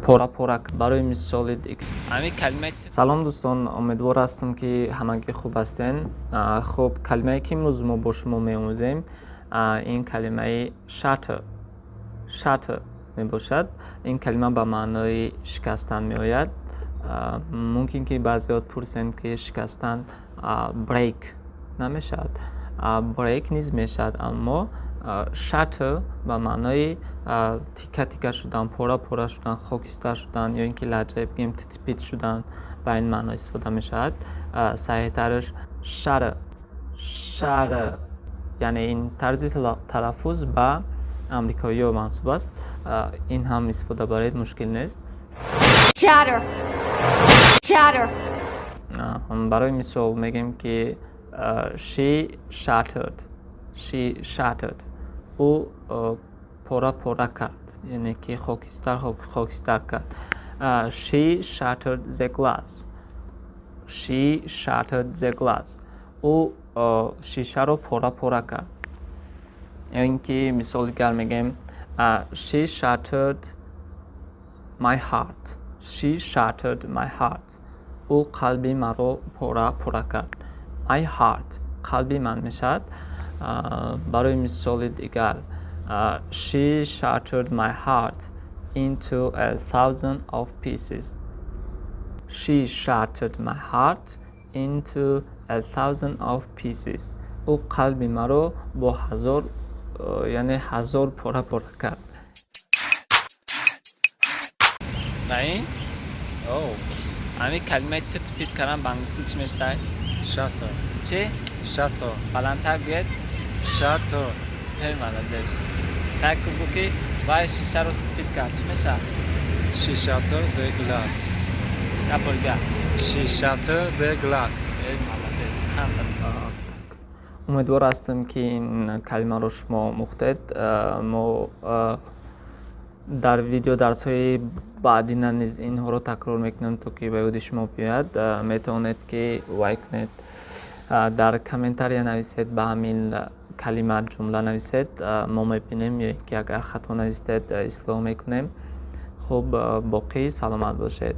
Пора пора. Барои мисоли ҳамин калимаи. Салом, дӯстон, умедвор ҳастам, ки ҳамагӣ хуб ҳастен. Хуб, калимае, ки имрӯз мо бо шумо меомӯзем, ин калимаи shatter, shatter мебошад. Ин калима ба маънои шикастан меояд. Мумкин ки баъзеҳо пурсанд, ки шикастан break намешавад? Break низ мешавад, аммо shatter ба маънои тика тика шудан, пора пора шудан, хокистар шудан ё ин ки лаҳҷае бигем, титпит шудан, ба ин маъно истифода мешавад. Саҳиҳтараш shatter, shatter, яъне ин тарзи талаффуз ба амрикоиҳо мансуб аст. Ин ҳам истифода баред, мушкил нест. Shatter. Shatter. Барои мисол мегӯем, ки she shattered, she shattered, ӯ пора пора кард, яъне ки хокистар хокистар кард. She shattered the glass, she shattered the glass, ӯ шишаро пора пора кард. Ё ин ки мисоли дигар мегӯем: she shattered my heart, she shattered my heart, ӯ қалби маро пора пора кард. My heart қалби ман мешавад. Барои мисоли дигар: she shattered my heart into a thousand of pieces, she shattered my heart into a thousand of pieces, ӯ қалби маро бо ҳазор, яъне ҳазор пора пора кард. Ба ин ҳамин калимаи тит пит кардан ба англисӣ чӣ мешавад? Shatter. Чӣ? Shatter. Баландтар гӯед. Shatter. Эй, молодец. Так бу, ки вай шишаро титпит кард, чӣ мешавад? She shattered the glass. Як бор дигар. She shattered the glass. Эй, молодец. Қанда. Умедвор ҳастам, ки ин калимаро шумо омӯхтед. Мо дар видео дарсҳои баъдина низ инҳоро такрор мекунем, то ки ба ёди шумо биёяд. Метавонед, ки лайк кунед, дар комментария нависед, ба ҳамин калима ҷумла нависед, мо мебинем, ё ин ки агар хато навистед, ислоҳ мекунем. Хуб, боқӣ саломат бошед.